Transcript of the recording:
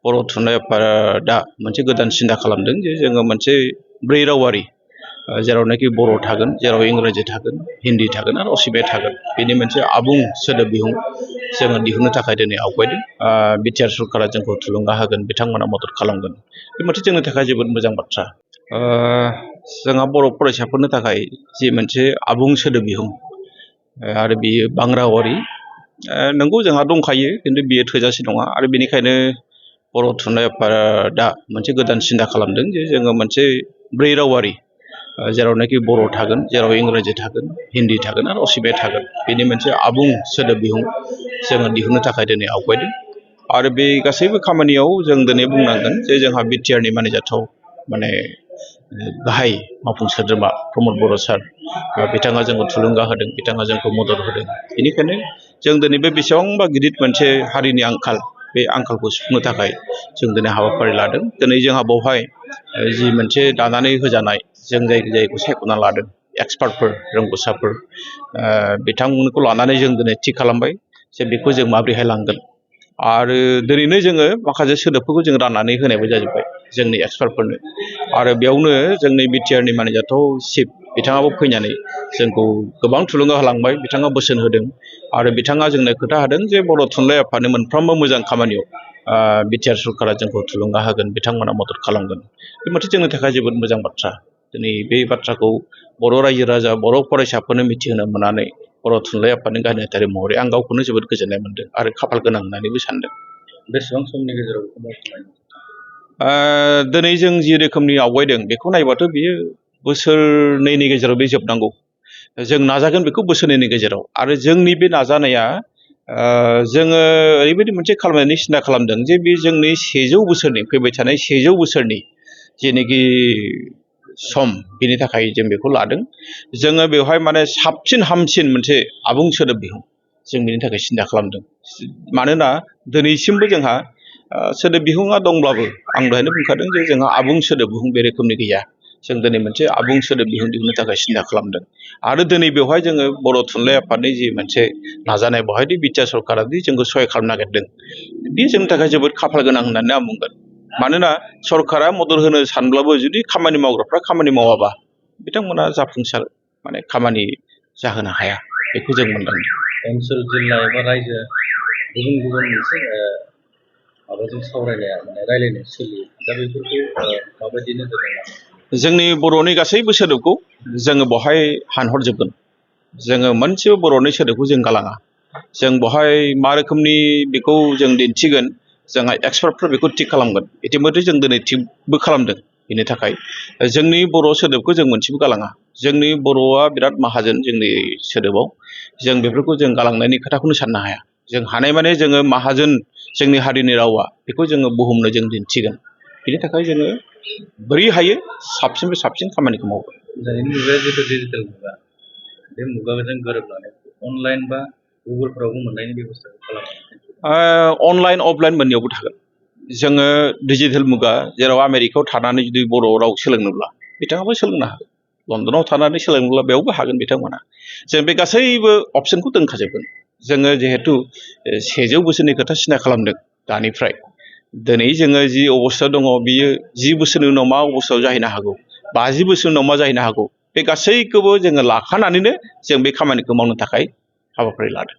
बर' थुनलाइ आफादा मोनसे गोदान सिन्था खालामदों जे जोङो मोनसे 4 रावारि जेरावनाखि बर' थागोन, जेराव इंराजि थागोन, हिन्दी थागोन आरो असमिया थागोन, बेनि मोनसे आबुं सोदोब बिहुं जोङो दिहुननो थाखाय दिनै आवगायदों। बिटिआर सरकारा जोंखौ थुलुंगा होगोन, बिथांमोना मदद खालामगोन। बे मोनसे जोंनि थाखाय जोबोद मोजां बाथ्रा। जोंहा बर' फरायसाफोरनो थाखाय जि मोनसे आबुं सोदोब बिहुं आरो बियो बांग्ला रावारि नंगौ जोंहा दंखायो, खिन्थु बियो थोजासे नङा। आरो बेनिखायनो बर' थुनलाइ आफादा मोनसे गोदान सिन्था खालामदों जे जोङो मोनसे 4 रावारि जेरावनाखि बर' थागोन, जेराव इंराजि थागोन, हिन्दी थागोन आरो असमिया थागोन, बेनि मोनसे आबुं सोदोब बिहुं जोङो दिहुननो थाखाय दिनै आवगायदों। आरो बे गासैबो खामानियाव जों दिनै बुंनांगोन जे जोंहा बिटिआरनि मानिजाथाव गाहाय मावफुं सोद्रोमा प्रमद बर' सार, बिथाङा जोंखौ थुलुंगा होदों, बिथाङा जोंखौ मदद होदों। बेनिखायनो जों दिनै बे बेसेबांबा गिदिर मोनसे हारिनि आंखाल, बे आंखालखौ सुफुंनो थाखाय जों दिनै हाबाफारि लादों। दिनै जोंहा बेवहाय जि मोनसे दानानै होजानाय जों जायखौ सायख'ना लादों एक्सपार्टफोर, रोंगौसाफोर, बिथांमोनखौ लानानै जों दिनै थि खालामबाय जे बेखौ जों माबोरैहाय लांगोन। आरो दिनैनो जोङो माखासे सोदोबफोरखौ जों राननानै होनायबो जाजोब्बाय जोंनि एक्सपार्टफोरनो। आरो बेयावनो जोंनि बिटिआरनि मानिजाथाव चिफ बिथाङाबो फैनानै जोंखौ गोबां थुलुंगा होलांबाय, बिथाङा बोसोन होदों। आरो बिथाङा जोंनो खोथा होदों जे बर' थुनलाइ आफादनि मोनफ्रोमबो मोजां खामानियाव बिटिआर सरकारा जोंखौ थुलुंगा होगोन, बिथांमोना मदद खालामगोन। बे मोनसे जोंनि थाखाय जोबोद मोजां बाथ्रा। दिनै बे बाथ्राखौ बर' रायजो राजा, बर' फरायसाफोरनो मिथिहोनो मोननानै बर' थुनलाइ आफादनि गाहाय नेहाथारि महरै आं गावखौनो जोबोद गोजोननाय मोनदों आरो खाफाल गोनां होननानैबो सानदों। बेसेबां समनि गेजेराव बेखौ मावफुंनाय? दिनै जों जि रोखोमनि आवगायदों बेखौ नायबाथ' बियो बोसोरनैनि गेजेराव बे जोबनांगौ। जों नाजागोन बेखौ बोसोरनैनि गेजेराव। आरो जोंनि बे नाजानाया जोङो ओरैबायदि मोनसे खालामनायनि सिन्था खालामदों जे बे जोंनि 100 बोसोरनि, फैबाय थानाय 100 बोसोरनि जेनोखि सम, बेनि थाखाय जों बेखौ लादों। जोङो बेवहाय साबसिन हामसिन मोनसे आबुं सोदोब बिहुं जों बेनि थाखाय सिन्था खालामदों। मानोना दिनैसिमबो जोंहा सोदोब बिहुङा दंब्लाबो आं दहायनो बुंखादों जे जोंहा आबुं सोदोब बिहुं बे रोखोमनि गैया। जों दिनै मोनसे आबुं सोदोब बिहुं दिहुननो थाखाय सिन्था खालामदों। आरो दिनै बेवहाय जोङो बर' थुनलाइ आफादनि जि मोनसे नाजानाय, बेवहायदि बिटिआर सरकारा जोंखौ सहाय खालामनो नागिरदों, बे जोंनि थाखाय जोबोद खाफाल गोनां होननानै आं बुंगोन। मानोना सरकारा मदद होनो सानब्लाबो जुदि खामानि मावग्राफ्रा खामानि मावाबा बिथांमोना जाफुंसार खामानि जाहोनो हाया, बेखौ जों मोनदांदों। ओनसोल, जिल्ला एबा रायजो गुबुन गुबुन मोनसे माबाजों सावरायनाया रायलायनाय सोलियो, दा बेफोरखौ माबायदि नोजोर होनांगौ? जोंनि बर'नि गासैबो सोदोबखौ जोङो बेवहाय हानहरजोबगोन। जोङो मोनसेबो बर'नि सोदोबखौ जों गालाङा। जों बेवहाय मा रोखोमनि बेखौ जों दिन्थिगोन, जोंहा एक्सपार्टफोर बेखौ थिग खालामगोन। इतिमধ্যे जों दिनै थिगबो खालामदों। बेनि थाखाय जोंनि बर' सोदोबखौ जों मोनसेबो गालाङा। जोंनि बर'आ बिराद माहाजोन जोंनि सोदोबाव। जों बेफोरखौ जों गालांनायनि खोथाखौनो साननो हाया। जों हानायमानि जोङो माहाजोन जोंनि हारिनि रावा, बेखौ जोङो बुहुमनो जों दिन्थिगोन। बेनि थाखाय जोङो बोरै हायो साबसिननिफ्राय साबसिन खामानिखौ मावगोन। दानि मुगाया जिथु डिजिटेल मुगा, बे मुगाजों गोरोबनानै अनलाइन बा गुगोलफोरावबो मोननायनि बेब'स्थाखौ खालामो। अनलाइन अफलाइन मोननैयावबो थागोन। जोङो डिजिटेल मुगा, जेराव आमेरिकायाव थानानै जुदि बर' राव सोलोंनोब्ला बिथाङाबो सोलोंनो हागोन। लण्डनाव थानानै सोलोंनोब्ला बेयावबो हागोन बिथांमोना। जों बे गासैबो अपसनखौ दोनखाजोबगोन। जोङो जिहेथु 100 बोसोरनि खोथा सिन्था खालामदों दानिफ्राय, दिनै जोङो जि अबस्थायाव दङ बियो 10 बोसोरनि उनाव मा अबस्थायाव जाहैनो हागौ, 50 बोसोरनि उनाव मा जाहैनो हागौ, बे गासैखौबो जोङो लाखानानैनो जों बे खामानिखौ मावनो थाखाय हाबाफारि लादों।